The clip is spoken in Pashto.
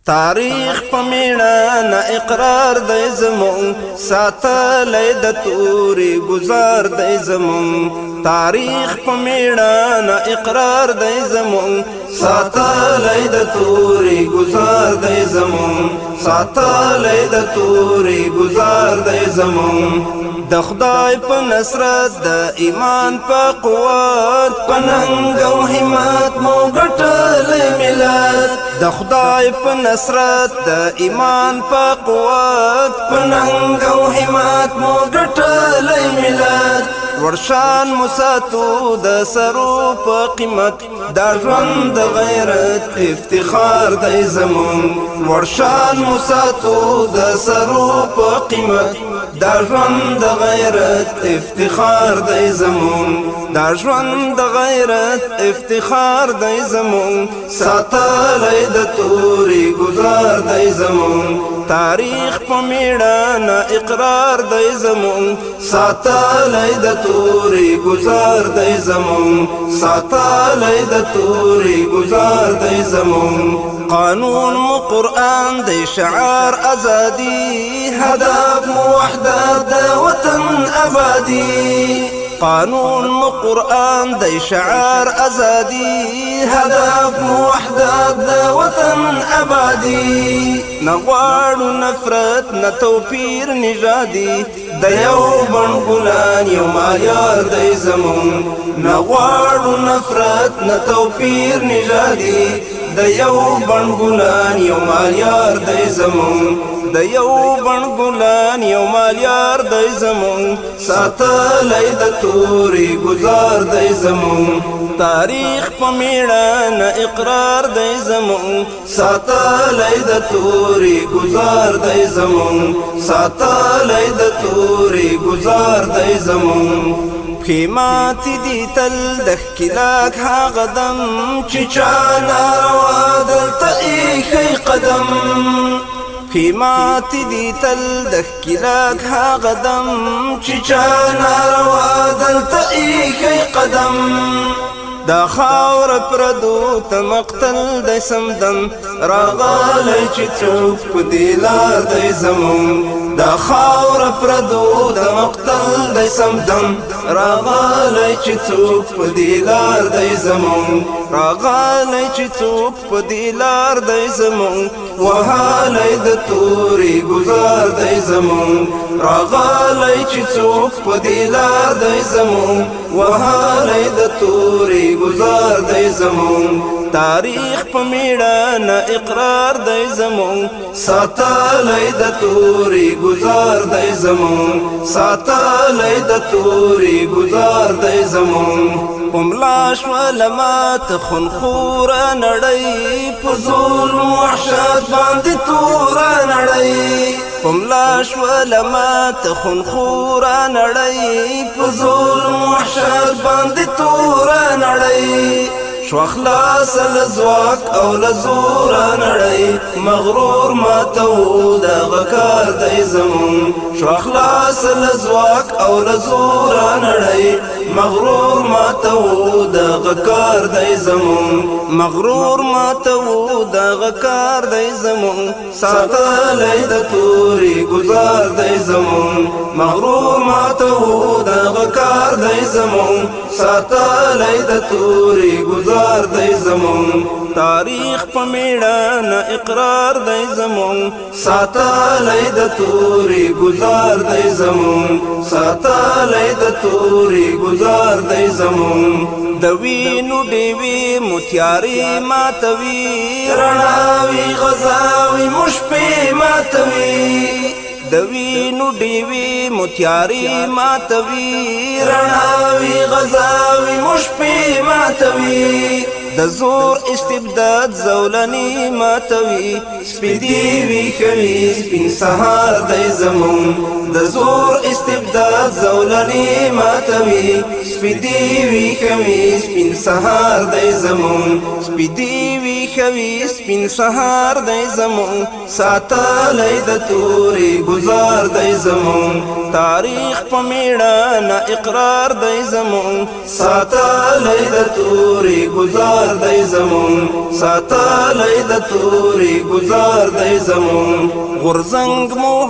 تاریخ په میړانه اقرار دی زمون، ساتلی د تورې گزار دی زمون. تاریخ په میړانه اقرار دی زمون، ساتلی د تورې گزار دی زمون، ساتلی د تورې گزار دی زمون. د خدای په نصرت، د ایمان په قوت، په ننګ او همت مو ګټلی ملت. د خدای په نصرت، د ایمان په قوت، په ننګ او همت مو ګټلی ملت. ورشان مساتو د سرو په قیمت، دا ژوند د غیرت افتخار دی زمون. ورشان مساتو د سرو په قیمت، دا ژوند د غیرت افتخار دی زمون، دا ژوند د غیرت افتخار دی زمون. ساتلی د تورې گزار دی زمون، تاریخ په میړانه اقرار دی زمون، ساتلی د تورې گزار دی زمون، ساتلی د تورې گزار دی زمون. قانون مو قرآن دی، شعار ازادي، هدف مو وحدت د وطن ابادي. قانون مو قرآن دی، شعار ازادي، هدف مو وحدت د وطن ابادي. نه غواړو نفرت، نه توپیر نژادي، د یو بڼ ګلان یو مالیار دی زمون. نه غواړو نفرت، نه توپیر نژادي، د یو بڼ ګلان یو مالیار دی زمون، د یو بڼ ګلان یو مالیار دی زمون. ساتلی د تورې گزار دی زمون، تاریخ په میړانه اقرار دی زمون، ساتلی د تورې گزار دی زمون، ساتلی د تورې گزار دی زمون. پښې ماتې دي تل د ښکېلاک هغه دم، چې چا ناروا دلته ایښی قدم. پښې ماتې دي تل د ښکېلاک هغه دم، چې چا ناروا دلته ایښی قدم. دا خاور پردو ته مقتل دی سمدم، راغلی چې څوک په دې لار دی زمون. دا خاور پردو ته مقتل دی سمدم، راغلی چې څوک په دې لار دی زمون، راغلی چې څوک په دې لار دی زمون. وهلی د تورې گزار دی زمون، راغلی چې څوک په دې لار دی زمون، وهلی د تورې گزار دی زمون. تاریخ په میړانه اقرار دی زمون، ساتلی د تورې گزار دی زمون، ساتلی د تورې گزار دی زمون. په ملا شوله ماته خونخوره نړۍ، په ظلم وحشت باندې توره نړۍ. په ملا شوله ماته خونخوره نړۍ، په ظلم وحشت باندې توره نړۍ. شو خلاص له ځواک او له زوره نړۍ، مغرور ماته دغه کار دی زمون. شو خلاص له ځواک او له زوره نړۍ، مغرور ماته دغه کار دی زمون، مغرور ماته دغه کار دی زمون. ساتلی د تورې گزار دی زمون، مغرور ماته دغه کار دی زمون، ساتلی د تورې گزار دی زمون. تاریخ په میړانه اقرار دی زمون، ساتلی د تورې گزار دی زمون، ساتلی د تورې گزار دی زمون. د وینو ډیوې مو تیارې ماتوي، رڼاوي غزاوي مو شپې ماتوي. د وینو ډیوې مو تیارې ماتوي، رڼاوي غزاوي مو شپې ماتوي. د زور استبداد زولنې ماتوي، سپیدې ویښوي سپین سهار دی زمون. د زور استبداد زولنې ماتوي، سپیدې ویښوي سپین سهار دی زمون، سپیدې ویښوي سپین سهار دی زمون. ساتلی د تورې گزار دی زمون، تاریخ په میړانه اقرار دی زمون، ساتلی د تورې گزار اقرار دی زمون، ساتلی د توري گزار دی زمون غورځنګ مو.